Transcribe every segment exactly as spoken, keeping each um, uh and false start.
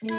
哇，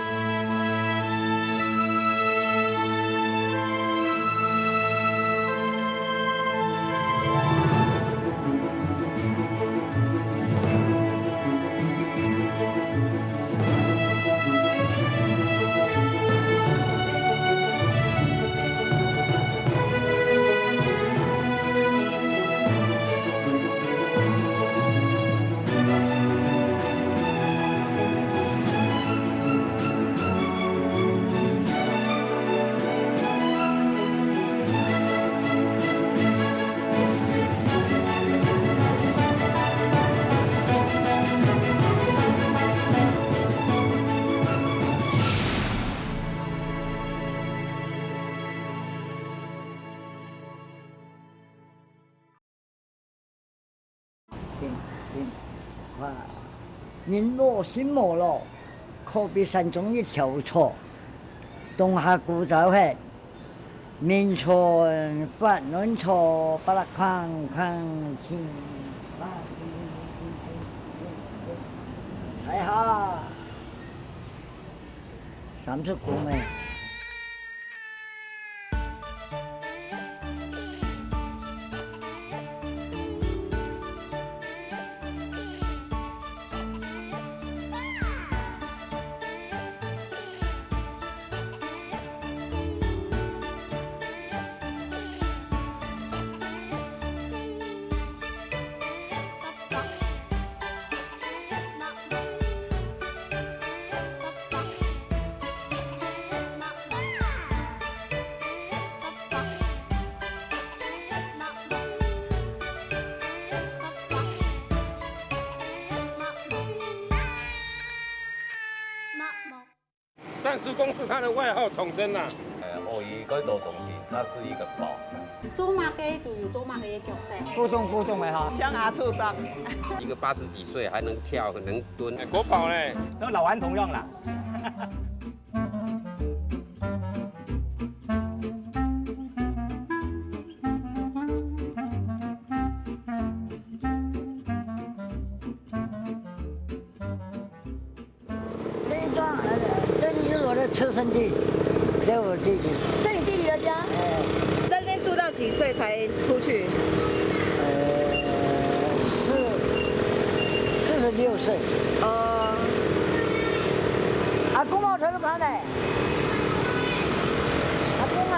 人無心無路，可比山中一條草，冬下枯燥忒，眠床發軟草，巴拉框框清。哎哈！ 三十公哎。上市公司它的外号统称啊。呃，鱷魚該種東西，它是一個寶。做麼个都有做麼个个角色。古董古董个哈。像阿楚的。一個八十幾歲還能跳，還能蹲。哎，國寶呢？都老頑童樣啦。 這一段，呃，這裡是我的出生地，這是我弟弟。這你弟弟的家？哎。在這邊住到幾歲才出去？呃，四，四十六歲。哦。阿公無在這邊呢。阿公啊。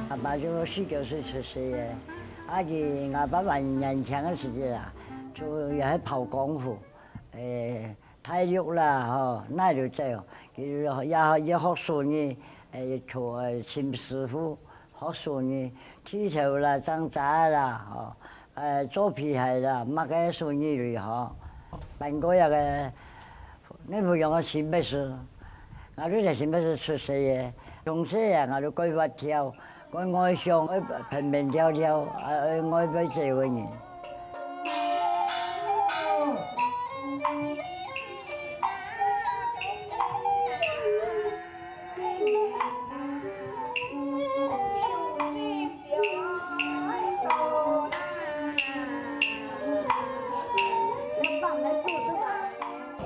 阿爸就四九歲出世个。 啊，佢，𠊎爸爸年輕个時節啊，就也係跑江湖，誒，大陸啦，吼，哪都走。佢也，也學手藝，誒，做，誒，尋師傅，學手藝，剃頭啦、整指甲啦，吼，誒，做皮鞋啦，麼个手藝類，吼。辦過一個 你培養个新北市，𠊎就在新北市出世个，從細啊，𠊎就蓋活跳，蓋外向，愛蹦蹦跳跳，啊，愛愛會走个人。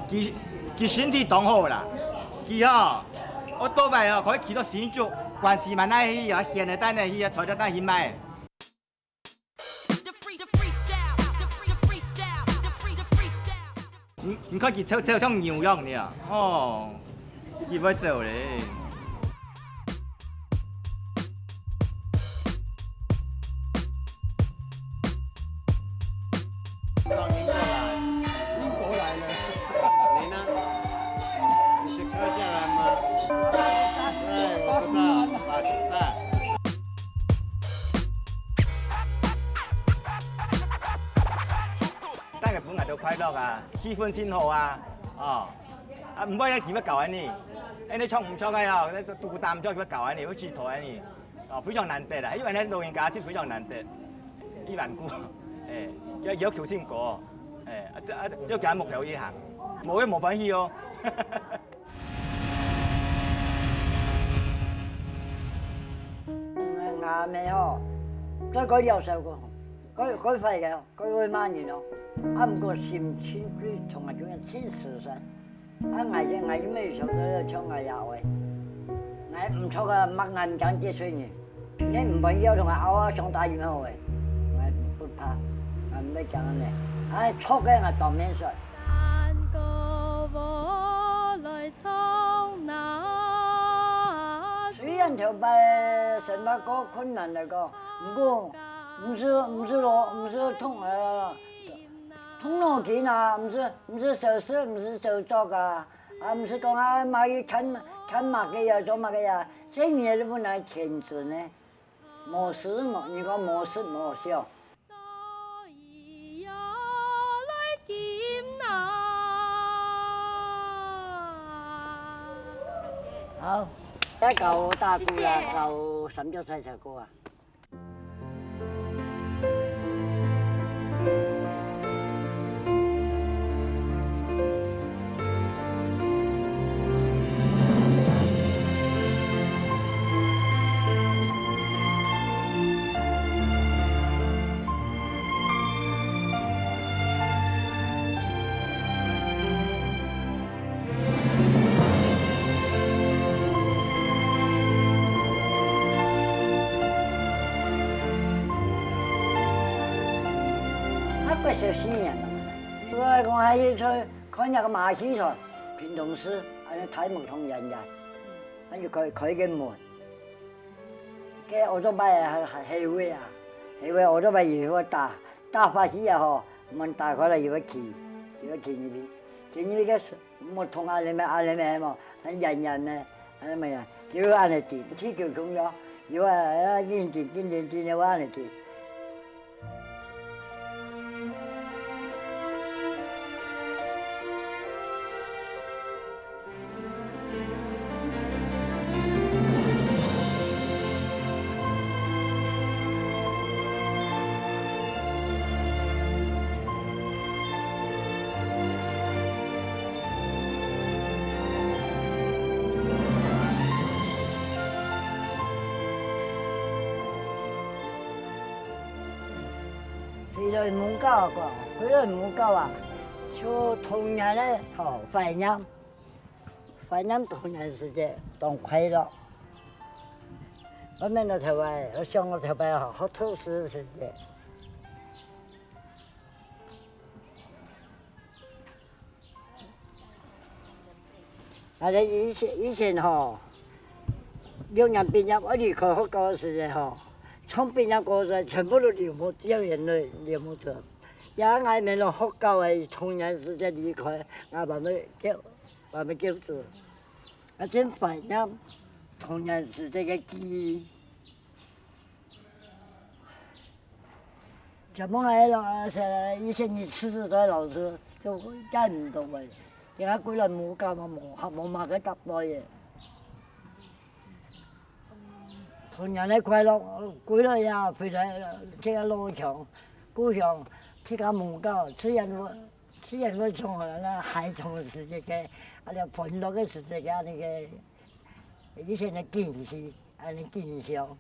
佢，佢身體當好啦，佢吼，𠊎倒擺吼，可以去到新竹，關西嘛哪去啊，現在單哪去啊，材料單去買。 你，你看佢臭臭像牛樣呢，哦，佢會走咧。從英國來。英國來了。你呢？你是客家人嗎？對，我知道，八十三。 大家分𠊎兜快樂啊，氣氛真好啊，哦，啊，毋會啊，佢會搞恁呢，恁呢唱毋唱个哦，那個獨孤單唱佢會搞恁呢，會指頭恁呢，哦，非常難得啊，因為呢老人家是非常難得，一萬股，哎，要要求真高，哎，啊，啊，就給他目標一行，無會無歡喜哦。嗯，𠊎阿姆吼，做過了手个。該該壞个，該會罵人哦。啊，毋過心情最重要，就係盡自在。啊，𠊎就𠊎又無想到要像𠊎爺哀，𠊎毋著个，罵𠊎毋驚得罪人。你毋分要同𠊎拗啊，相打又好个，𠊎毋怕，𠊎毋會驚个。啊，著个𠊎當面說。山歌無來唱那。雖然頭擺生活過困難來講，毋過 毋使毋使囉，毋使動呃動腦筋啊，毋使毋使愁食，毋使愁著啊，啊毋使講啊麼个趁趁麼个啊，做麼个啊，這年都不能天真呢，無事無，你講無事無想。好，再搞大鼓啦，謝謝。搞三角菜才夠啊。 啊，過十四年了嘛。我來講，還有出看那個馬戲團，屏東市，還有大木桶演員，還有開開個門。該奧多拜還還還會啊，還會奧多拜以後打打發去啊吼，門打開來以後騎，以後騎入去，騎入去該 木桶啊，恁樣啊，恁樣無，恁樣樣呢，恁樣樣，就恁樣滴，地球公園，有啊，啊，認真認真認真个，恁樣滴。回來母校講，回來母校啊，就童年个吼懷念，懷念童年時節當快樂。𠊎愐到頭擺，𠊎想到頭擺吼，好讀書時節。 𠊎兜以前以前吼，六年畢業愛離開學校个時節吼，從畢業過後全部都流目掉眼淚，流目汁。也𠊎愐到學校个童年時節離開，𠊎爸姆救，爸姆救主，𠊎真懷念童年時節个記憶。 全部个老師，以前你識字个老師，就見毋到个，今下歸來母校嘛，無無麼个搭配个。童年个快樂，歸來呀，回來，這個老鄉，故鄉，這個母校，雖然講雖然講從那孩童个時節个，啊，就歡樂个時節个，恁呢个，以前个景色，恁呢景象。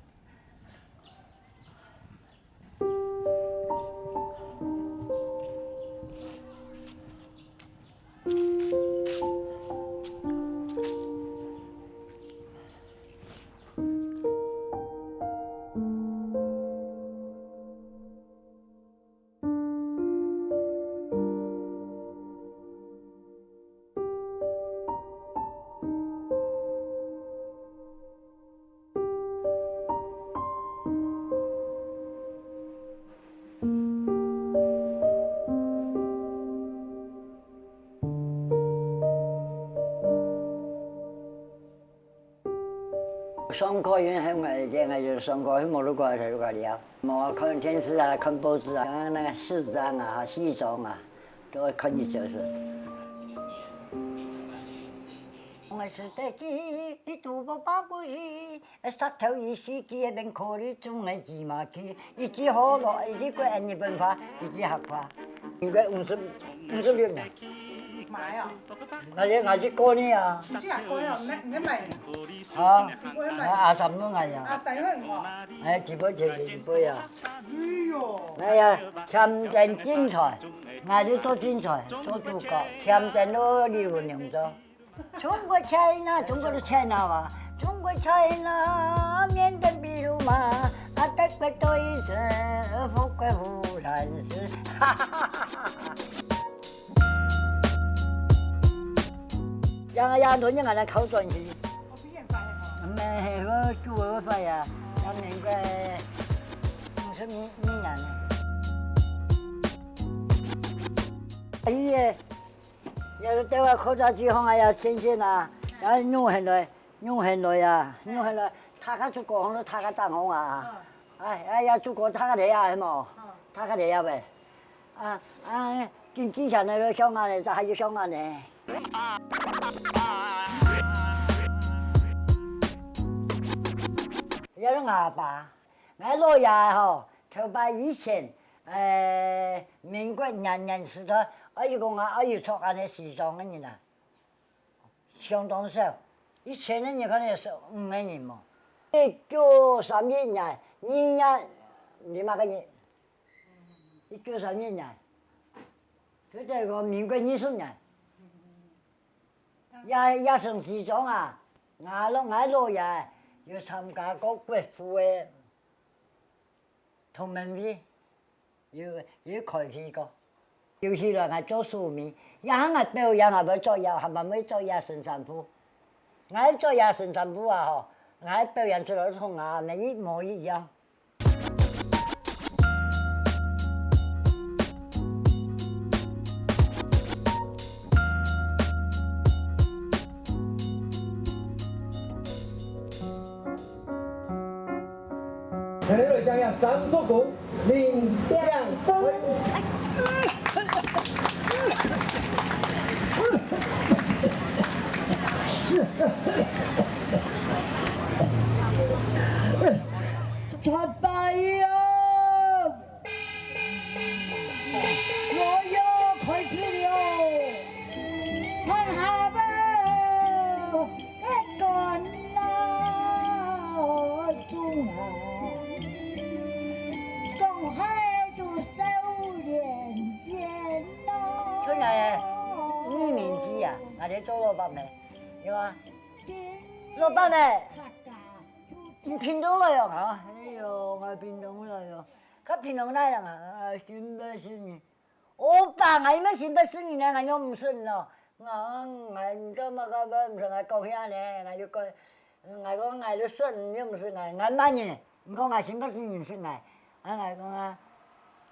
上課因為還愛，還愛上課，無路過，才路過了。無看電視啊，看報紙啊，像那個視障啊、視障啊，都愛看一小時。我是在這裡，一度不把不一，殺頭一時，佢也能考慮中的芝麻去，一句河洛，一句國語日本話，一句客話。應該五十，五十六年。 買哦。𠊎就，𠊎就過年啊。你自家過哦，你，你買。啊，你過買。啊，阿三都買啊。啊，三個人哦。哎，幾杯錢幾杯啊。哎喲。哎呀，簽證競賽，𠊎就做競賽，做主角，簽證都李文龍做。中國 China，中國个 China 啊，中國 China，緬甸秘鲁嘛，啊，德國多一次，法國荷兰是。像啊，像昨天俺来考转去。没，我就我发呀，两年快五十米米年了。哎呀，要是对外考察机方啊，要先进啊，要弄很多。 用很多呀，用很多，他个出国红了，他个当红啊。哎，哎呀，出国他个来呀，系无？他个来呀呗。啊啊，经济上来了，香港人，还有香港人。也是俺爸，俺老爷吼，头摆以前，呃，民国年年时代，哎，有讲啊，哎，有着恁个西装个人啊。 相当少。以前个人可能有十五个人嘛。一九三一年，二月，你嘛个月？一九三一年，就等于讲民国二十年。也也算其中啊，俺老俺老爷有参加过国父个 同盟会，有有开会过。有時來𠊎做書面，也喊𠊎表演，𠊎會做也，還蠻會做也身上褲。𠊎做也身上褲啊吼，𠊎表演出來同𠊎阿姆一模一樣。 看來來講呀，三鞠躬，零點分。拜拜呀！ 我要開始了，看下吧，該個鬧鐘啊，講好就十二點咯。出來，你名字啊，𠊎在做老闆咩？有啊，老闆咩？你屏東來哦，啊？哎喲，𠊎屏東來哦。 較平常个人啊，新北市人。我爸，𠊎又毋係新北市人呢，𠊎又毋識咯。𠊎，𠊎毋知麼个，毋識，𠊎講遐呢，𠊎就講，𠊎講𠊎都識，你又毋識𠊎，𠊎罵你，你講𠊎新北市人識𠊎，啊，𠊎講啊，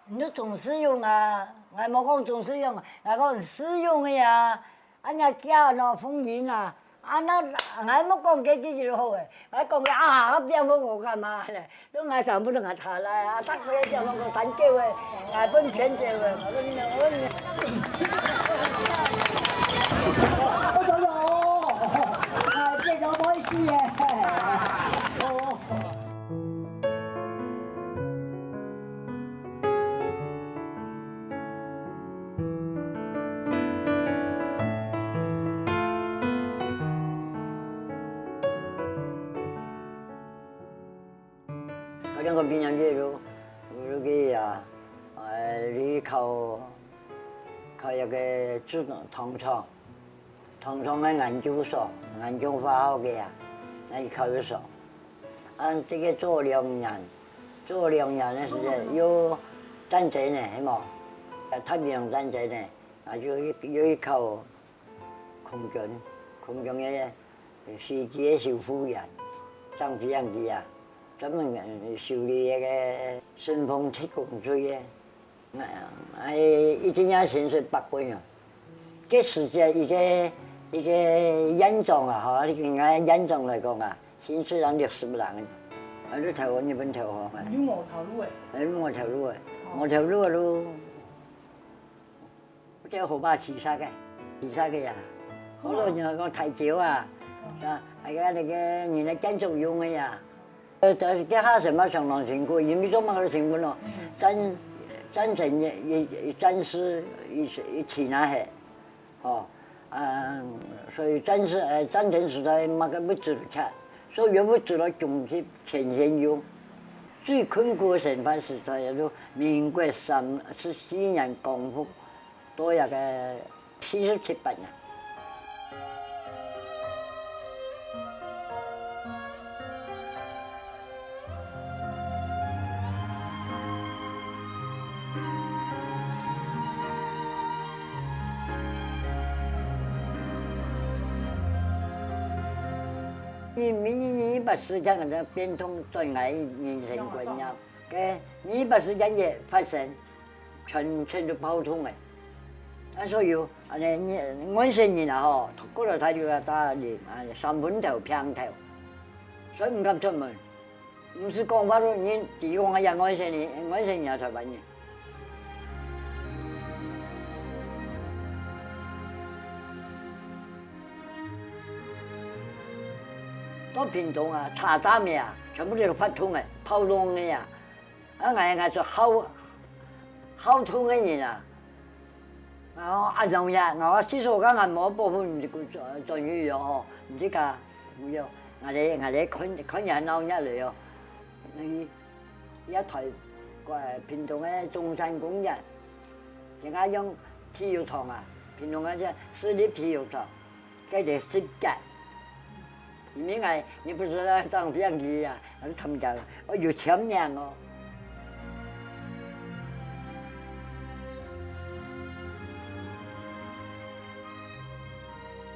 你都總是用啊，𠊎無講總是用，𠊎講使用个啊， 啊，若家喏，風雲啊，啊，那𠊎莫講該句就好誒，𠊎講个啊，變分我幹嘛咧？攏𠊎全部都𠊎討來啊，逐個變分我三九誒，𠊎分錢借誒，𠊎分你，𠊎分你。我走了哦，啊，這個不好意思耶，哦。 高中个畢業就，就去啊，呃，去考，考一個職，糖廠，糖廠个研究所，研究化學个啊，那去考一所。啊，這個做兩年，做兩年个時間，又戰爭呢，係無？啊，太平洋戰爭呢，啊，就去，又去考 空軍，空軍个飛機个修復員，整飛行機啊，專門修理該個順風特工隊个。啊，一定要薪水百分啊！該時節一個，一個連長啊，吼，你跟𠊎連長來講啊，薪水人六十人，啊，你投降，日本投降啊。你無頭路誒。哎，無頭路誒，無頭路誒咯。 這河壩起沙个，起沙个呀。好多人講台橋啊，啊，還有那個人的建築用的呀。呃，這這下什麼相當辛苦，因為做麼个辛苦咯？戰戰爭也也戰事一一起那些，哦，啊，所以戰事呃戰爭時代麼个物資都缺，所以有物資都供給前線用。最困苦个生活實在就民國三十四年光復到這个四十七八年。因為二二八事件个變動轉𠊎人生觀念，該二二八事件也發生，全全都暴動个。啊，所以恁呢，外省人啊吼，過來大陸啊，打人啊，三分頭、平頭，所以毋敢出門。 毋使講法度，人知講个也外省人，外省人也台灣人。到屏東啊，查大名啊，全部都發通个，跑通个啊。啊，𠊎，𠊎做好，好通个人啊。 哦，恁樣呀，𠊎話，其實𠊎講𠊎無保護你个專專業哦，吼，你自家無用，𠊎來𠊎來看看你鬧熱來哦。你也台，屏東个中山公園，人家用體育場啊，屏東个這市立體育場，該个設計。 因為𠊎，你不是那上飛機啊，𠊎就參加了，我有簽名哦。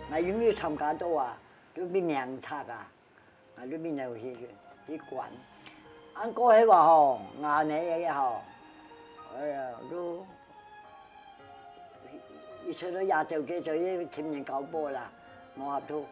𠊎有沒有參加到啊？都被名冊啊，𠊎都沒有去去管。啊，過後啊吼，𠊎呢也好，哎呀，都 一切都也走个，就係尋人交保啦，無合度。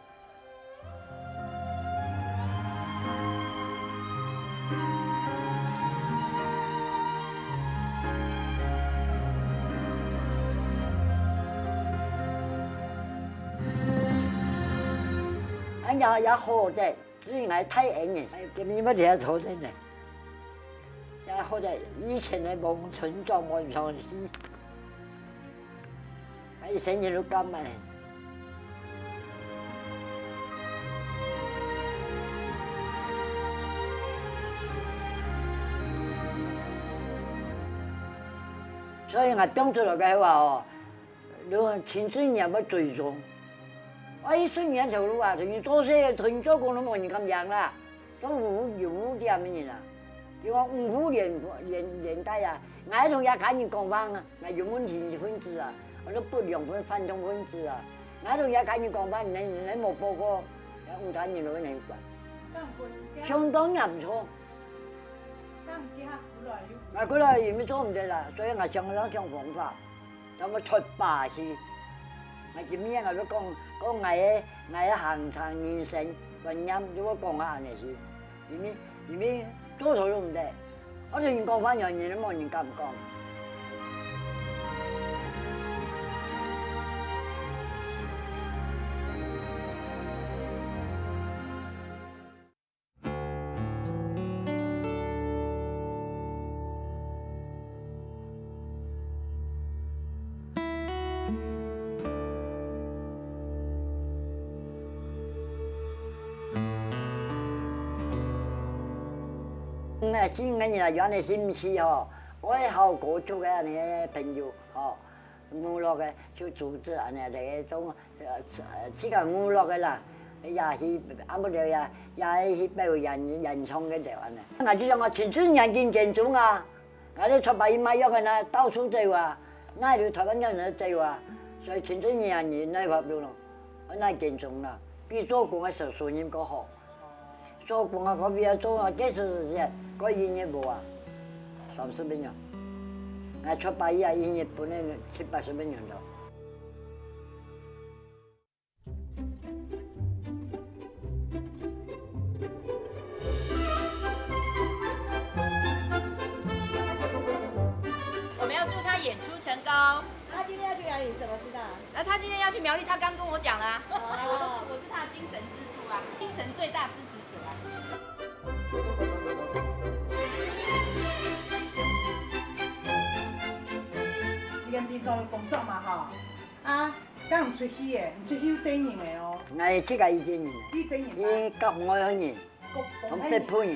哎呀，也好个。 所以𠊎大恩人，今日乜這坐等呢，也好在以前个農村長無上去，𠊎一生人都感恩。所以𠊎講出來个話哦， 你看，青春年要追蹤。啊，一十年頭路啊，同你做事，同你做工都無人敢養啦，都有有污點个人啊。就講五福連連連帶啊，𠊎同這家人講話啊，𠊎有問題分子啊，𠊎都不良分反動分子啊，𠊎同這家人講話，你你無報告，這五家人都會能管，相當嚴重。𠊎過來因為做毋得啦，所以𠊎想想想方法。 咱們出把戲。𠊎今日𠊎都講講𠊎个𠊎个行程人生觀念，就會講到恁呢去，因為因為做頭都毋得，我同人講話，人人都無人敢講。 嗯，啊，新个人啊，有恁呢興趣吼，愛好歌曲个恁呢朋友吼，娛樂个就組織恁呢來種 呃，自家娛樂个啦，也去，啊，毋著也也去表演演唱个了恁呢。𠊎就想講，青春年輕堅持啊，𠊎兜出把戲麼樣个呢，到處走啊，哪有台灣人走啊，所以青春年輕人哪有法度咯，哪堅持啦，比做工个少數人較好。 做工啊，可比啊做啊，幾十年，該一日無啊，三十年啊。𠊎出把戲啊，一日本來七八十年了。 我們要祝他演出成功。他今天要去哪裡？你怎麼知道啊？那他今天要去苗栗，他剛跟我講啦。哦。哎，我都是，我是他的精神支柱啊，精神最大支持者啊。你跟平常有工作嘛，哈？啊，敢有出去个？你出去有帶人个哦？𠊎自家一個人个，一個人啊？佢國外个人，國，同北部人。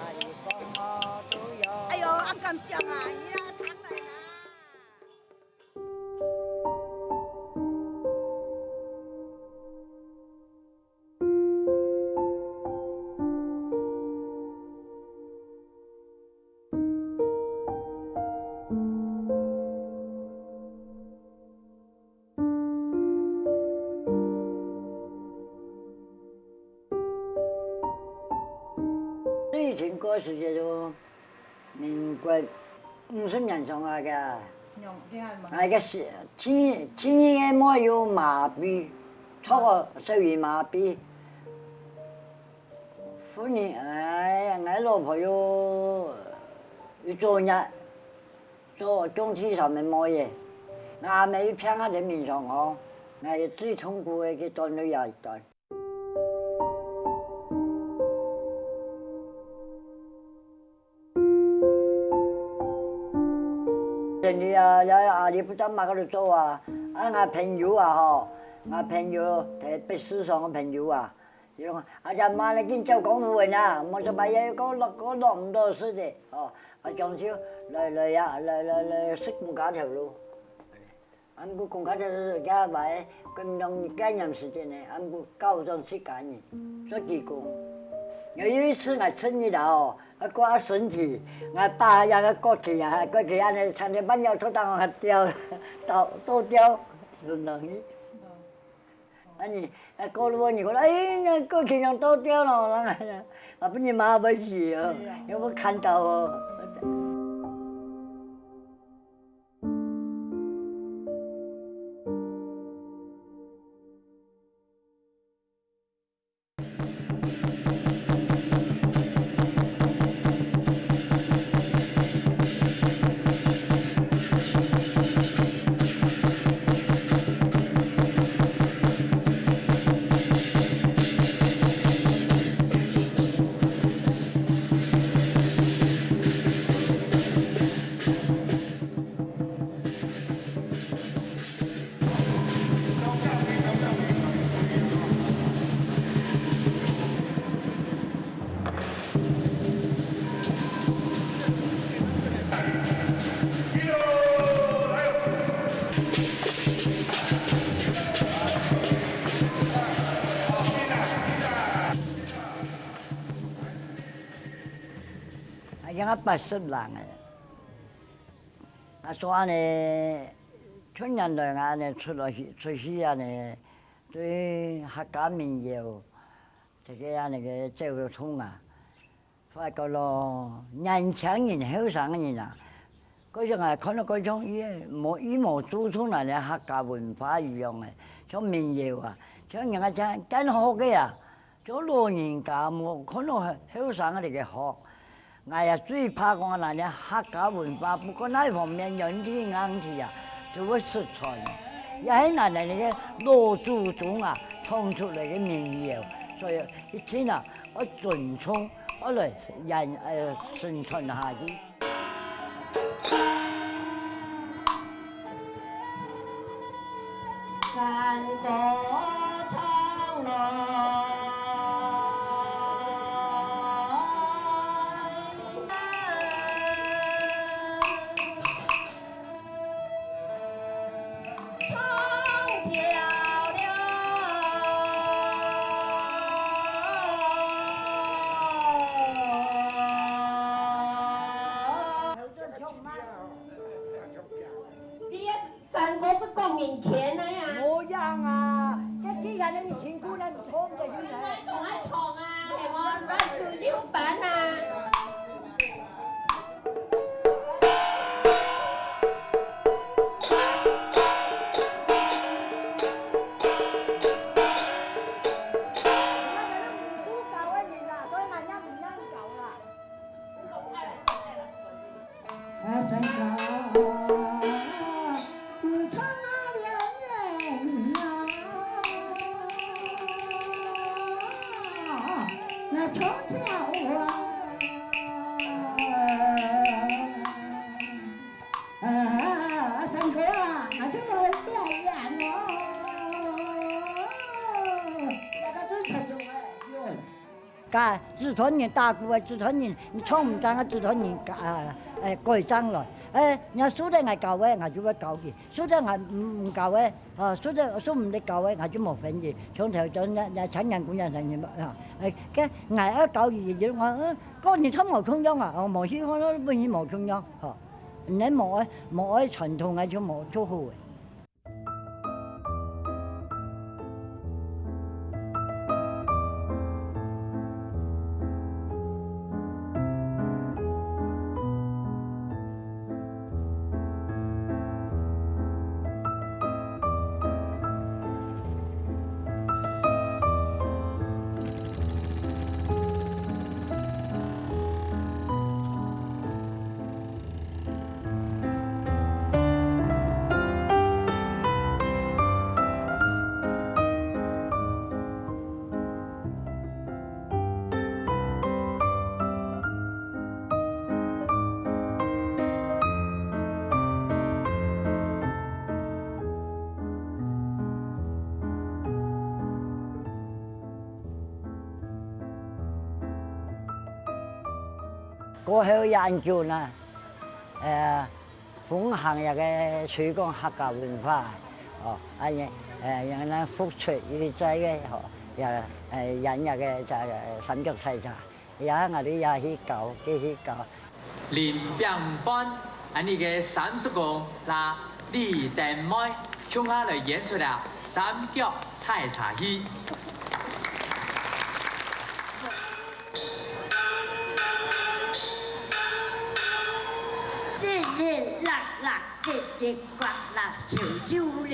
想啊，你啊，糖來啦。 最近過時節就民國五十年上下个，兩，你看嘛。𠊎个是，第，第二个妹有麻痺，著个小兒麻痺。忽然，哎，𠊎老婆又，又做月，做中氣上面妹个，𠊎阿姆又病啊在病床項，𠊎最痛苦个，个段落也一段。 真个啊，也也也不知麼个都做啊。啊，𠊎朋友啊吼，𠊎朋友在北市上个朋友啊，佢講，啊，這媽你緊照講有閒啊，莫做麼个，過落過落毋到事个，吼，啊，將就來來呀，來來來食公家頭路。 啊，毋過公家頭路个話，國民黨戒嚴時間呢，啊，毋過搞到自家人，做義工。有一次𠊎趁日啊吼，啊，過身體，𠊎把該个國旗啊，國旗啊，呢，長條半腰坐當下吊，倒，倒吊，就等於。啊，你，啊，過了你講，哎呀，國旗樣倒吊咯，啊，分你罵要死哦，有無看到哦？ 啊，應該八十零个。啊，所以呢，春天來啊呢，出來去，出去啊呢，對客家民謠，這個啊，那個走動啊，發覺咯，年輕人、後生个人啊，各種啊，看到各種，佢無，佢無注重咱个客家文化一樣个，像民謠啊，像人家講，講好个啊， 做老人家無看到後，後生个來學。𠊎也最怕講咱个客家文化，不管哪一方面，軟體硬體啊，就會失傳。也係咱个老祖宗啊，唱出來个民謠，所以一定啊，愛尊重，愛來延，呃，承傳下去。 山歌唱來。唱跳了。你个山歌係講人權个呀？無樣啊，這既然你辛苦，你唱个應該。你還總愛唱啊，係無？你自由版啊。 該子傳人打鼓个子傳人，你唱毋正个子傳人，啊，誒，改正來。誒，若輸得𠊎教个，𠊎就會教佢；輸得𠊎毋，毋教个，啊，輸得，輸毋得教个，𠊎就無分佢。從頭到尾，若，若請人姑娘人啊，誒，該𠊎愛教佢，佢就講，嗯，個人都無共樣啊，哦，無去看到本人無共樣，吼。你無愛，無愛傳統个就無做好个。 過後也恁久呢，呃，奉行這个推廣客家文化，哦，恁樣，呃，讓人復出又再个，吼，也，呃，演這个，呃，三腳採茶。 也𠊎兜也去教，繼續教。林炳煥，恁呢个三叔公摎李登妹共下來演出了三腳採茶戲。哩哩啦啦，哩哩 呱啦，小酒嘞，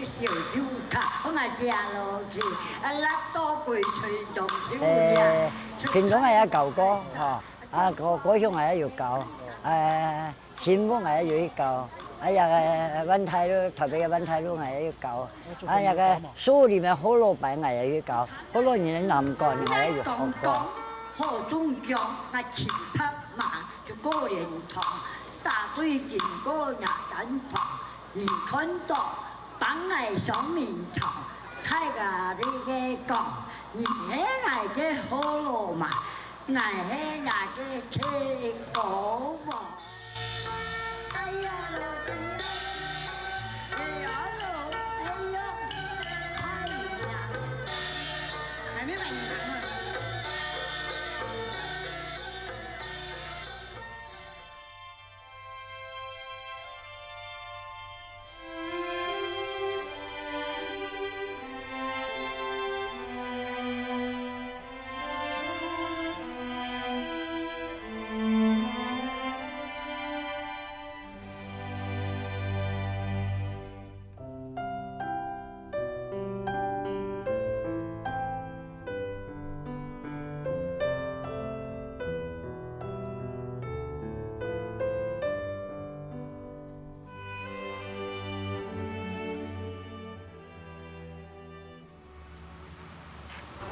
小酒客，我嘛食落去，啊，辣到鬼吹中秋呀。誒，平常𠊎也教過，吼，啊，高，高雄𠊎也有教，誒，新屋𠊎也有去教，啊，這个萬大路，台北个萬大路𠊎也有教，啊，這个樹林个福佬牌𠊎也有教，福佬人个南管𠊎也有學過。好中獎，啊，氣泡嘛，就過蓮塘，大隊經過若山旁。 你看到，幫𠊎上眠床，大家你个講，你係𠊎个福佬嘛，𠊎係若个契哥無？哎呀，老弟啊，哎呀，老，哎呀，哎呀，還沒把你拿了。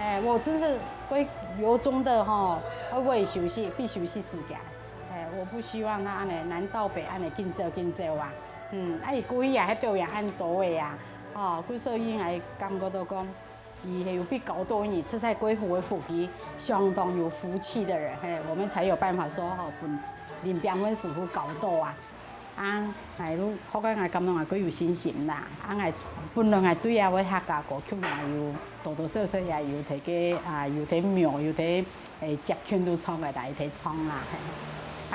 哎，我真的會由衷的吼，會為休息，必休息時間。哎，我不希望他恁呢南到北恁呢緊走緊走啊。嗯，啊，佢過去也係表演恁多个啊，吼，故所以𠊎感覺到講，佢係有比較多人，實在貴婦个福氣，相當有福氣的人，嘿，我們才有辦法說吼，分林炳文師傅教到啊。 啊，𠊎都學个𠊎感覺𠊎較有信心啦。啊，𠊎本來𠊎對這位客家歌曲嘛有多多少少也有在該啊，有在廟，有在誒接近都唱个，來在唱啦。嘿。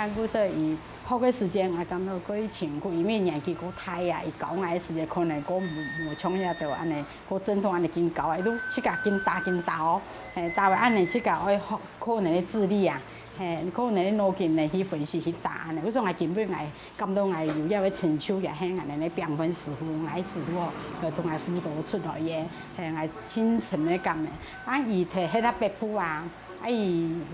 啊，故所以學个時間，𠊎感覺較辛苦，因為年紀較大啊，佢教𠊎个時間可能較無，無像這兜恁呢，較正統恁呢緊教啊，佢都自家緊打緊打哦。嘿，打完恁呢自家愛學，靠恁呢个智力啊，嘿，靠恁呢个腦筋呢去分析去打恁呢。故所𠊎根本𠊎 感到𠊎有這个成就，也係𠊎等个炳文師傅，𠊎師傅哦，來同𠊎輔導出來个，係𠊎盡深个感恩。啊，佢在該北部啊，啊，佢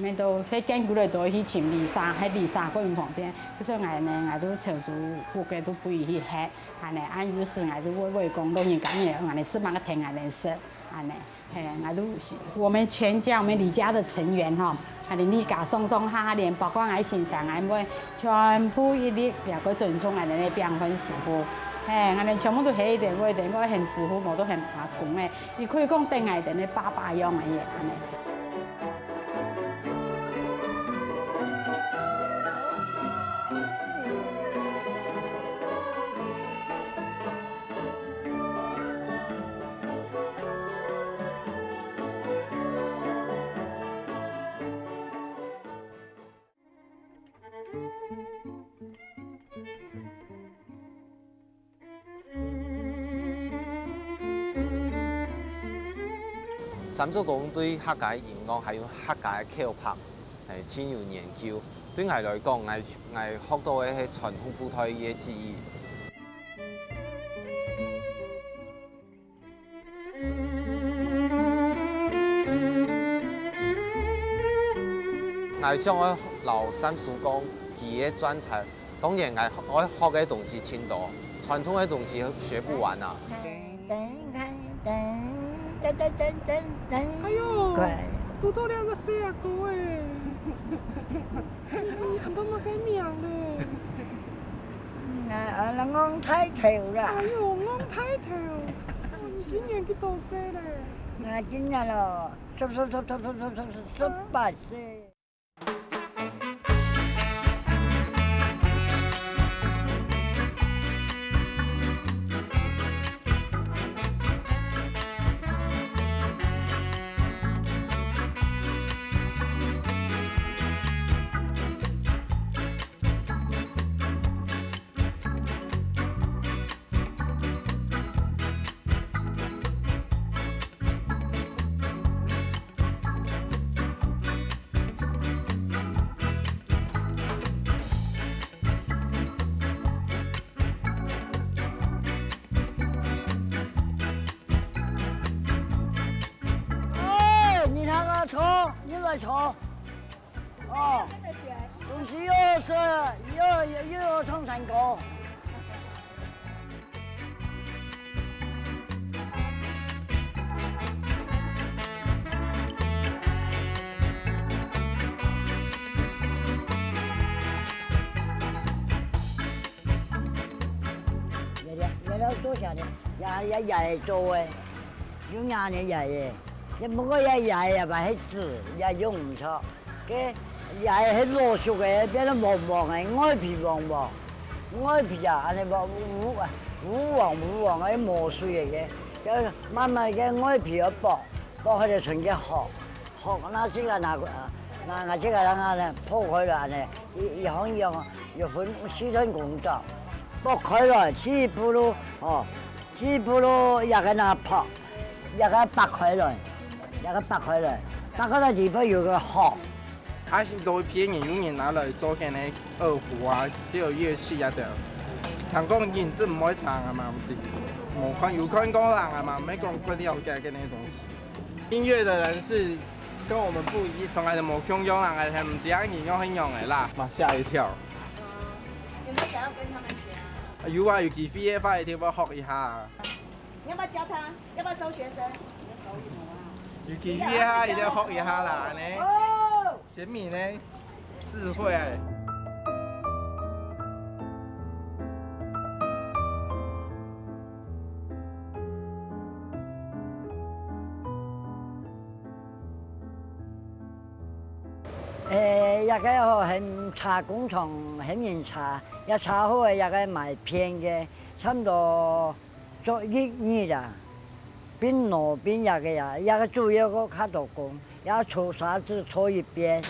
乜都係見久了都去尋Lisa，該Lisa較毋方便，所以𠊎呢，𠊎都朝早屋个都分佢去歇，恁呢，啊，有時𠊎都會，會講老人家，你恁呢食麼个，𢯭𠊎等食，恁呢。 嘿，𠊎都是，我們全家，我們李家的成員吼，啊，連李家上上下下，連包括𠊎先生、𠊎妹，全部一律也較尊重𠊎等个炳文師傅。嘿，𠊎等全部都係一定會，一定會喊師傅，無都喊阿公个，佢可以講當𠊎等个爸爸樣个，恁呢。三叔公對客家音樂還有客家个口白，欸，盡有研究。對𠊎來講，𠊎，𠊎學到个係傳統舞台个技藝。 𠊎想愛摎三叔公佢个專長，當然𠊎愛學个東西盡多，傳統个東西學不完啊。噔噔噔噔噔噔噔噔。哎喲，快。堵到這个細阿哥欸！你，你喊到麼个名咧？嗯，啊，啊，人講大頭啦。哎喲，講大頭，你今年幾多歲咧？𠊎今年咯， 十，十，十八歲。哎，你看我坐，你來坐。 哦，東西又好吃，又，又，又有唱山歌。這，這，這都做啥呢？也，也，也會做欸。 有伢呢也會，也毋過也，也，也嘛係紙，也用毋著。該也係老式个，變到黃黃个，外皮黃黃，外皮啊，恁呢烏，烏，烏黃烏黃个，無水个，該慢慢个外皮愛剝，剝開來伸个殼，殼拿這个拿，拿，拿這个人啊，破開來恁呢，一，一項一項，有分四段工作，剝開來，起步咯，哦，起步咯，也个拿破。 這个擘開來，這个擘開來，擘開來裡背有个殼。啊，係都別人有人拿來做該个二胡啊，這个樂器啊，對。聽講人真毋會唱啊嘛，毋知。無看，有看過人啊嘛，毋係講過了解該个東西。音樂的人是跟我們不一，同𠊎等無共樣啊，𠊎等毋知啊，人樣係樣个啦。嘛嚇一跳。嗯，有沒有想要跟他們學啊？啊，有啊，有機會个話，一定愛學一下啊。 你要不要教他？要不要收學生？有機會啊，一定愛學一下啦，恁呢。哦。先民呢，智慧。欸，這个吼，係茶工廠，係人茶，這茶好个，這个賣片个，差毋多 做一日啊，拚老拚這个啊，這个主要个較多工，也搓沙子搓一遍。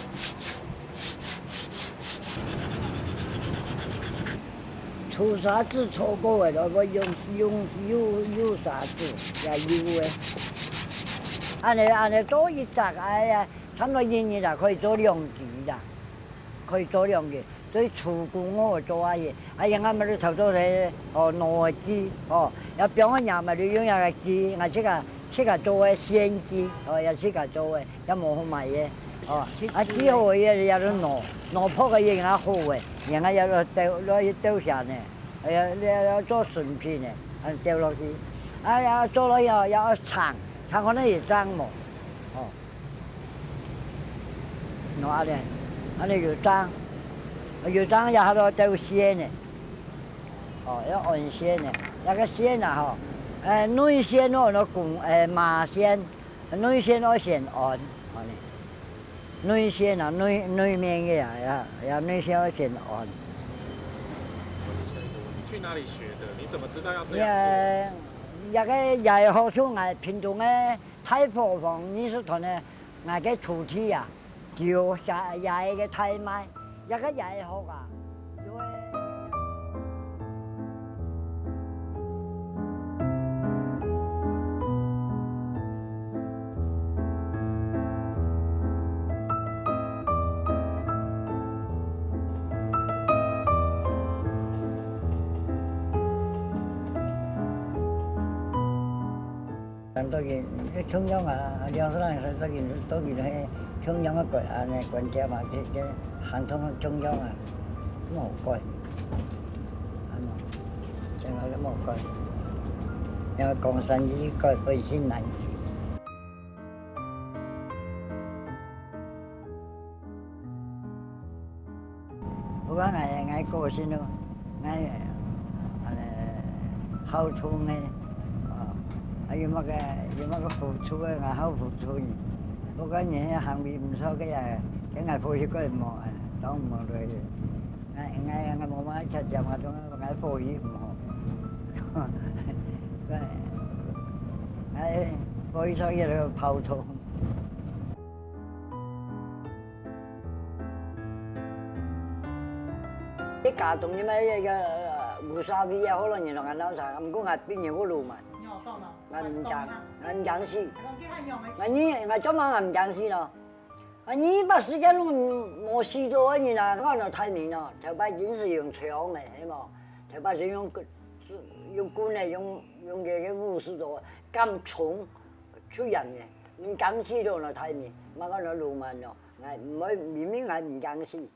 搓沙子搓過个咯，愛用，用，用，用沙子，也有个。恁呢，恁呢做一隻，哎呀，差毋多一日啊，可以做兩支啦，可以做兩支。 對手工哦做啊个，啊，因為𠊎兜頭做个，哦，糯个機，哦，也放个若麼就用這个機，𠊎自家，自家做个線機，哦，也自家做个，也無好賣个，哦，啊，機好个也，也就糯，糯薄个也較好个，人家也就鬥，落去鬥下呢，哎呀，也，也做純品呢，啊，鬥落去，啊，也做落去哦，也愛長，長可能也長無，哦。 喏，恁呢，恁呢有章，有章也還愛鬥線呢。哦，愛按線呢。這个線啊，吼，呃，內線哦，愛公，呃，馬線，內線愛先按，按呢。內線啊，內，內面个啊，也，也內線愛先按。去哪裡學的？你怎麼知道要這樣做？也，這个也係好處，𠊎屏東个 大伙房藝術團个，𠊎个徒弟啊，就寫這个大麥，這个也會學啊。到今，共樣啊，兩三人到今，到今係共樣个管，安尼管家嘛，這，這行通共樣啊，無改，安尼，從來都無改。要講生意改本性難。 毋管𠊎，𠊎個性咯，𠊎，呃，好動个，哦，啊，有麼个，有麼个付出个，𠊎好付出呢。毋管人行為毋著个啊，跟𠊎抱一个無啊，當無落去。𠊎，𠊎，𠊎無麼个缺點啊，總𠊎抱一毋好。對，𠊎抱一出去就跑通。 你家中你買一个，呃，烏沙皮啊，好多人攏愛鬧場，毋過𠊎比人个浪漫。你有講咯？𠊎毋驚，𠊎毋驚死。𠊎講佢還有沒有？𠊎你，𠊎做麼个毋驚死咯？𠊎二百時間攏無死到个人啊，𠊎哪大命咯？頭擺真係用槍个，係無？頭擺係用棍，用棍个，用，用該个武士刀，敢衝，出人个，毋驚死到哪大命，嘛講哪浪漫咯？𠊎毋會，明明𠊎毋驚死。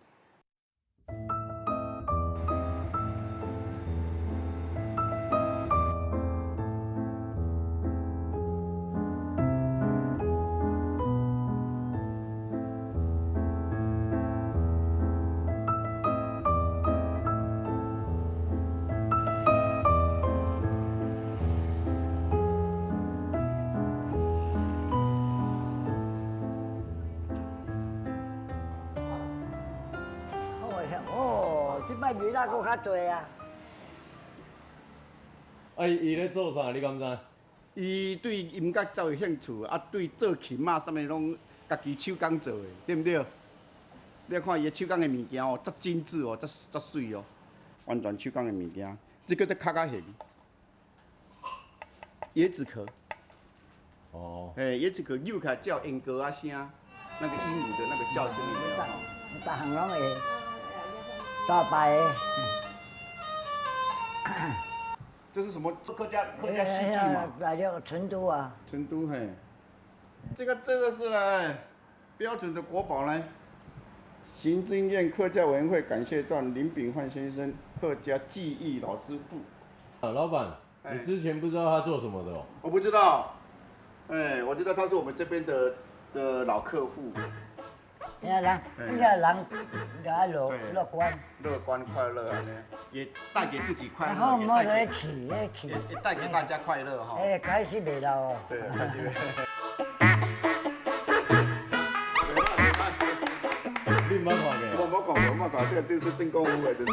好个，哦，這擺日仔閣較濟啊。啊，伊，伊咧做啥？你敢知？伊對音樂真有興趣，啊，對做琴啊，啥物攏家己手工做的，對毋對？你看伊的手工的物件哦，遮精緻哦，遮，遮媠哦，完全手工的物件。這个才較較絚。 椰子殼。哦。嘿，椰子殼扭起來才有鸚哥啊聲，那個鸚鵡的那個叫聲有沒有？逐項攏會，大牌的。這是什麼？客家，客家戲劇嘛。哎，哎，哎，成都啊。成都，嘿。這個，這個是呢， 標準的國寶呢，行政院客家委員會感謝狀，林炳煥先生客家技藝老師傅。啊，老闆，哎。你之前不知道他做什麼的哦？我不知道。哎，我知道他是我們這邊的，的老客戶。哎呀，人，哎。這個人，人樂，對。樂觀。樂觀快樂啊，那樣。 也帶給自己快樂，然後也帶給，莫去，莫去。也，也帶給大家快樂哈。哎，開始袂老哦。對，開始袂老。你毋捌看過？我無看過，無看過，這個就是真功夫的，就是。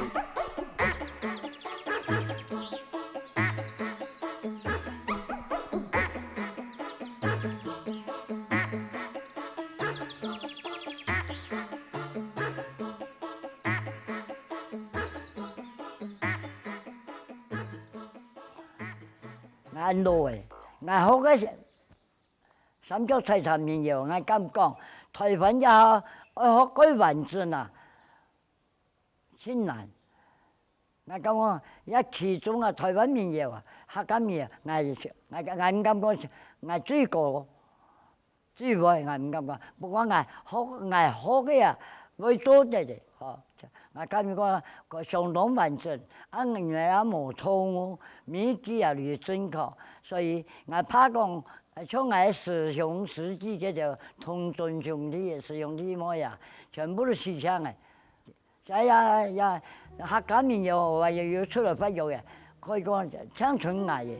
𠊎老誒，𠊎學个三腳採茶民謠，𠊎敢講，臺灣也好，愛學過完整啊，真難。𠊎感覺，也其中啊，臺灣民謠啊，客家民謠，𠊎，𠊎，𠊎毋敢講，𠊎最高。 最尾𠊎毋敢講，不過𠊎學，𠊎學个啊，會做得个，吼。𠊎感覺講相當完整，啊，原來也無錯誤，每一句也有準確，所以𠊎怕講，像𠊎師兄師姊該兜同宗兄弟、師兄弟妹啊，全部都死淨个。 這也，也，客家民謠也有出來發揚个，可以講青春愛个。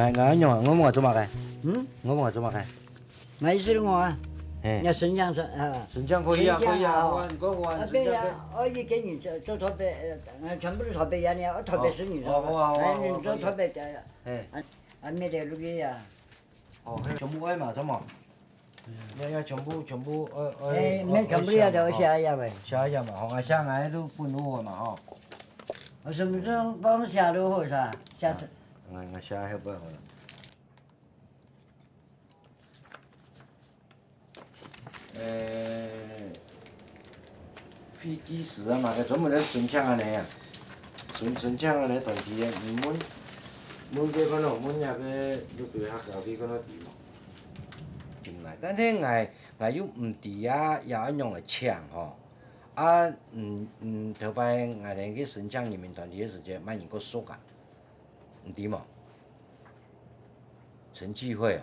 哎，𠊎仰啊？𠊎問𠊎做麼个？嗯？𠊎問𠊎做麼个？買一隻我啊。嘿。要神像是啊。神像可以啊，神像啊，可以啊，哦。我你講我啊，啊，對呀，神像可以。哦，一个人做做台北，呃，全部都台北人呀，哦，台北是你说的。哦，好啊，好啊，哎，你做台北的呀。好啊，可以。嘿。啊，啊，没得路个呀。哦，还有全部爱嘛，怎么？要要全部全部呃呃，哎，没全部要的，我写一下呗。写一下嘛，吼，啊，写俺都不如我嘛，吼。我什么时候帮我写都好噻，写。啊，俺俺写还不好了。呃，飞机师啊嘛，个专门来申请安尼啊，申申请安尼团体啊，你们问这个咯，问那个六堆学校去个咯地方。进来，但是俺 𠊎又毋知啊，也愛仰來請吼。啊，嗯嗯，頭擺𠊎等去申請人民團體个時節，麼人个熟啊？毋知無？陳繼輝哦，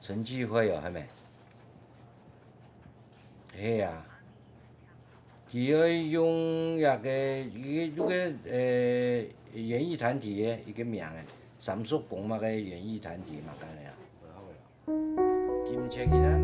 陳繼輝哦，係無？係啊，佢愛用一个一个呃演藝團體个一个名誒，三叔公麼个演藝團體嘛，當然啊。 金錢佢啊，